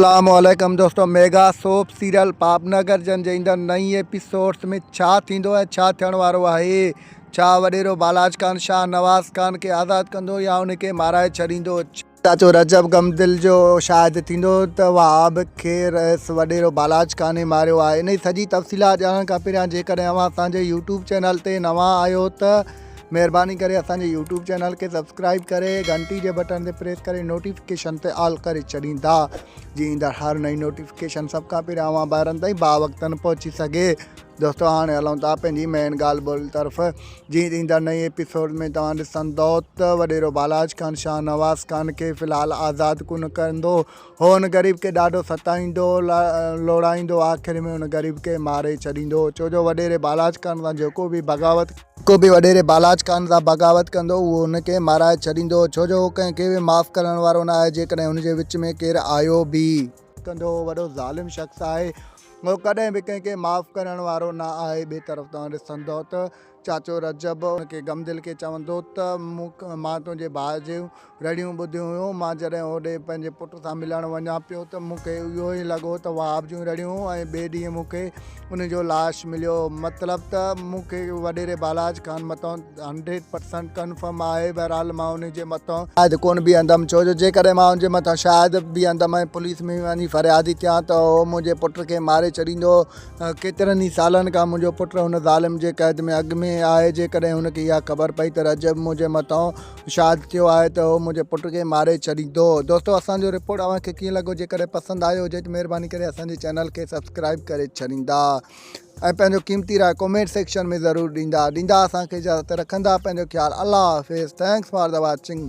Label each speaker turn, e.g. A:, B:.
A: اسلام عليڪم دوستو ميگا سوپ سيريل پاپ نگر جن جي ايندڙ نئين ايپيسوڊس ۾ ڇا ٿيندو ۽ ڇا ٿيڻ وارو آهي ڇا وڏيرو بالاچ خان شاهه نواز خان کي آزاد ڪندو يا ان کي مارائي ڇڏيندو چاچو رجب غم دل جو شاهد ٿيندو ته وهاب کي رئيس وڏيرو بالاچ خان ئي ماريو آهي انهي سڄي تفصيلات ڄاڻڻ کان پهريان جيڪڏهن اوهان اسان جي يوٽيوب چينل تي نوان آهيو ته مهرباني ڪري اسان جي يوٽيوب چينل کي سبسڪرائب ڪري گهنٽي جي بٽڻ تي پريس ڪري نوٽيفڪيشن تي آل ڪري ڇڏيندا جي ايندڙ هر نئين نوٽيفڪيشن سڀ کان پهريان اوهان ڀائرن تائين با وقتن پهچي سگهي دوستو هاڻي هلون ٿا پنهنجي مين ڳالهه ٻولهه طرف جي ايندڙ نئين ايپيسوڊ ۾ توهان ڏسندو ته وڏيرو بالاچ خان شاهنواز خان کي في الحال آزاد ڪونه ڪندو هو ان غريب کي ڏاڍو ستائيندو، لوڙائيندو، آخر ۾ ان غريب کي ماري ڇڏيندو. ڇو جو وڏيري بالاچ خان سان جيڪو به بغاوت. جيڪو به وڏيري بالاچ خان سان بغاوت ڪندو، اهو ان کي مارائي ڇڏيندو. ڇو جو هو ڪنهن کي به معاف ڪرڻ وارو نه آهي. جيڪڏهن هن جي وچ ۾ ڪير آيو به. ڪندو. هو وڏو ظالم شخص آهي. هو ڪڏهن به ڪنهن کي معاف ڪرڻ وارو نه آهي. ٻئي طرف توهان ڏسندؤ ته چاچو رجب ان کي غم دل کي چوندو ته مون مان تنهنجي ڀاء جون رڙيون ٻڌيون هيون، مان جڏهن هوڏي پنهنجي پٽ سان ملڻ وڃان پيو ته مون کي اهو ئي لڳو ته وهاب جون رڙيون ۽ ٻئي ڏينهن مون کي ان جو لاش مليو مطلب ته مون کي وڏيري بالاچ خان مٿان هنڊريڊ پرسنٽ ڪنفرم آهي بهرحال مان ان جي مٿان شاهد ڪونه بيهندم ڇو جو جيڪڏهن مان ان جي مٿان شاهد بيهندم ۽ پوليس ۾ وڃي فريادي ٿيان ته هو منهنجي پٽ کي ماري ڇڏيندو ڪيترن ئي سالن کان منهنجو پٽ هن ظالم جي قيد ۾ اڳ ۾ آهي. جيڪڏهن هن کي اها خبر پئي ته رجب منهنجي مٿان شاهد ٿيو آهي ته هو منهنجي پٽ کي ماري ڇڏيندو. دوستو اسان جو رپورٽ اوهان کي ڪيئن لڳو جيڪڏهن پسند آيو هجي ته مهرباني ڪري اسان جي چينل کي سبسڪرائب ڪري ڇڏيندا ۽ پنهنجو قيمتي راء ڪمينٽ سيڪشن ۾ ضرور ڏيندا ڏيندا اسان کي اجازت رکندا پنهنجو خيال الله حافظ thanks for the watching.